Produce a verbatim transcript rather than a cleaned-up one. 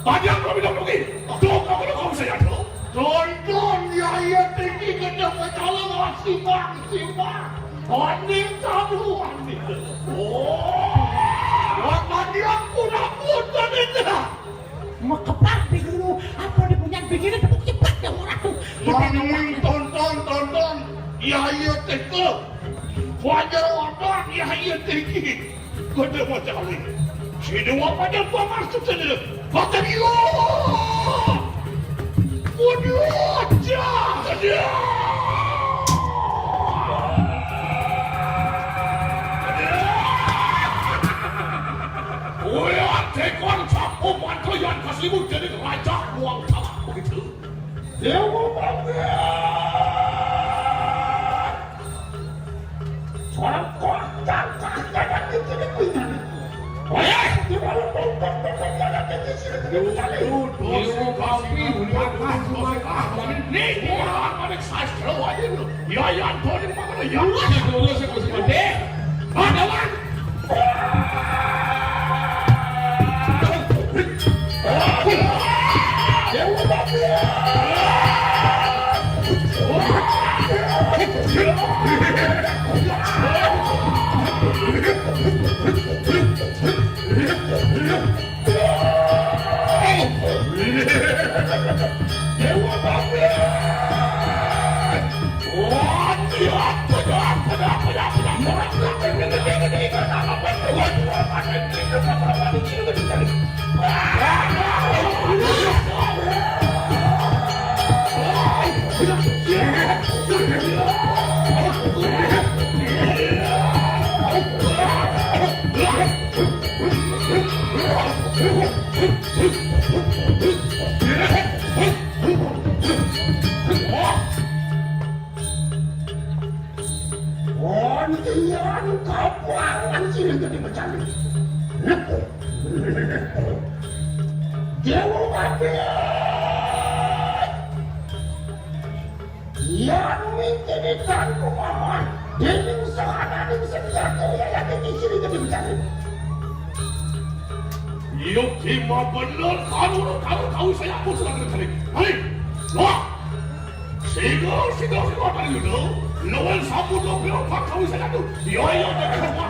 Tadi aku bilang lagi, tuh kamu lo kamu saya tuh. Tonton ya ya tinggi gede kecala masih bang simbang. Ani kamu ani. Oh, wah tadi aku rambut tadi dah. Mau kepala dulu, apa dia punya begini tepuk cepat ya orang tuh. Kita tonton tonton ya ya teko. Wajar wajar ya ya tinggi. Gede macam ini. Sini apa dia panas tuh tadi? Baterio. Waduh, aja. Aja. Uya tekon sapu mantu yang kasihmu jadi raja ruang tamak begitu. Dewa Bagian. Seorang kocak, jangan bikin aku ini. Wayah! Di malam bongkar, bongkar, jangan bikin sini, bikin kali. Dewa Bagian, udah pas, udah pas, ini. Wah, ada sastra wajib lu. Ya, ya, Antoni, mana ya? Udah, udah, udah, udah, udah. Ada, Wan. Wong liyan kapurangan sini gedhe becane. Dewa Bagian. Yan mitene tanku paman. Dening sahananing senjata ya iki sini gedhe becane. Yo kima bener karo karo kau saya pun sudah tertarik. Hai, wah. Sigo, sigo, sigo, tadi dulu. Lawan sapu dua piro pak kau saya tuh. Yo, yo, tadi rumah.